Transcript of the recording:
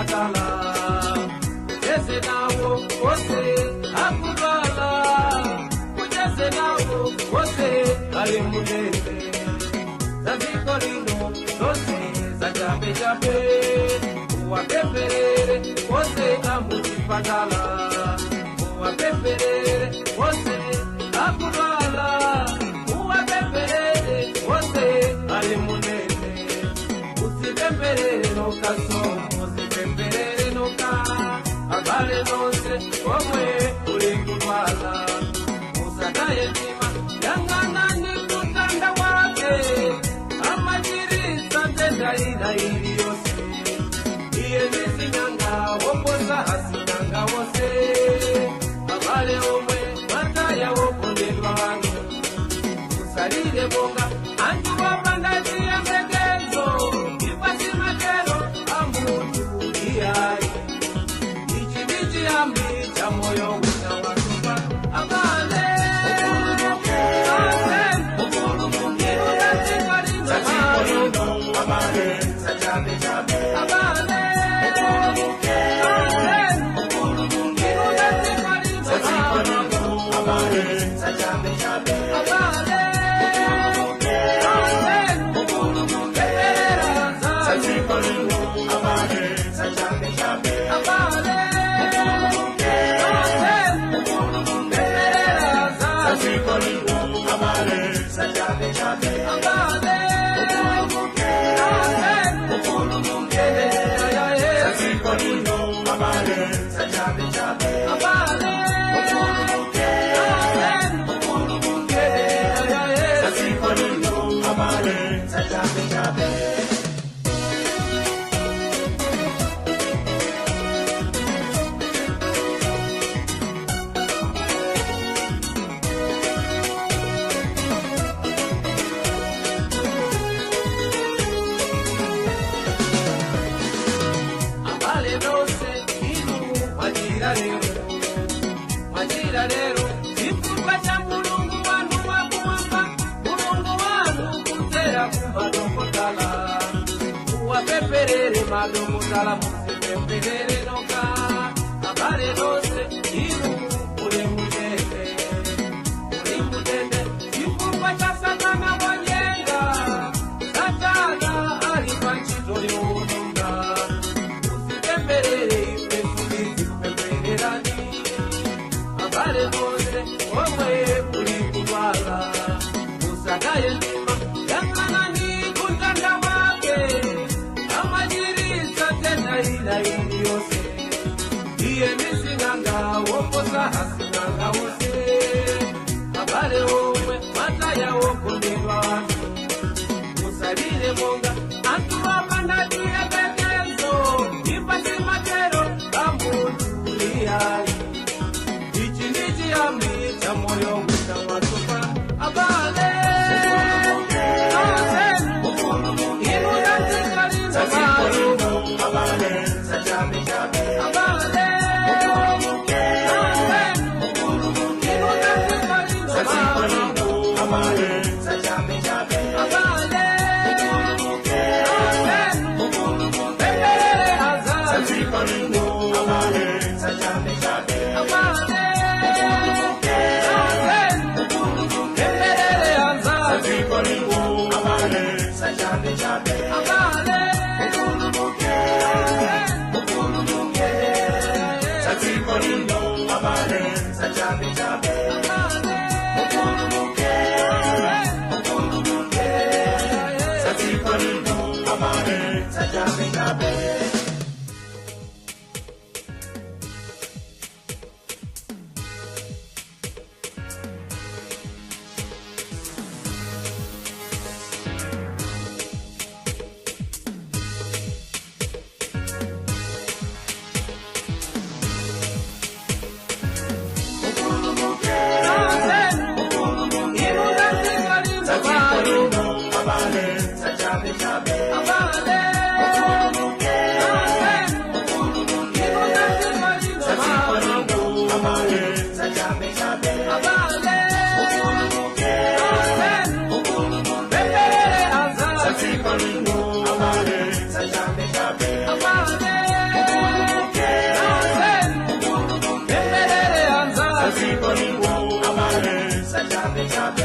muchipatala, ucheze nawo wose akudwala, ucheze nawo wose ali mundende. Zaziko lino zose zachapechape, uwapemberere wose amuchipatala, uwapemberere wose akudwala, uwapemberere wose ali mundende. Usipemberere nokaso, usipemberere noka, abale nonse omwe uli kudwala. Musataye mtima yang'anani kutanda wake, amachirisa nthenda ina iliyonse. Iye ndi sing'anga woposa asing'anga wonse, abale omwe mataya wokondedwa wanu. Musalire monga anthu opanda chiyembekezo, ipasi matero a munthu iyayi. Ichi ndi chiyambi cha moyo wina watsopano. Abale, abale nonse inu mwachira lero, mwachira lero chifukwa cha Mulungu wanu wakumwamba, Mulungu wanu kudzera kumadokotala. Muwapempherere madokotala, musipempherere noka, abale nonse inu muli mutende, muli mutende chifukwa cha Satana wanyenga. Satana ali pa ntchito yowononga. Musipempherere ife tizikupemphererani, abale nonse omwe muli kudwala. Musataye mtima yang'anani kutanda wake, amachirisa nthenda ina iliyonse. Iye ndi sing'anga woposa asing'anga wonse, abale omwe mataya wokondedwa wanu. Musalire monga anthu opanda chiyembekezo, ipasi matero a munthu iyayi. Ichi ndi chiyambi cha moyo wina watsopano. Abale nonse inu zadziko lino, abale abale nonse inu zadziko lino, abale abale nonse pempherere azanu, abale nonse pempherere azanu, abale Upulumuke. Sadziko lino, abale.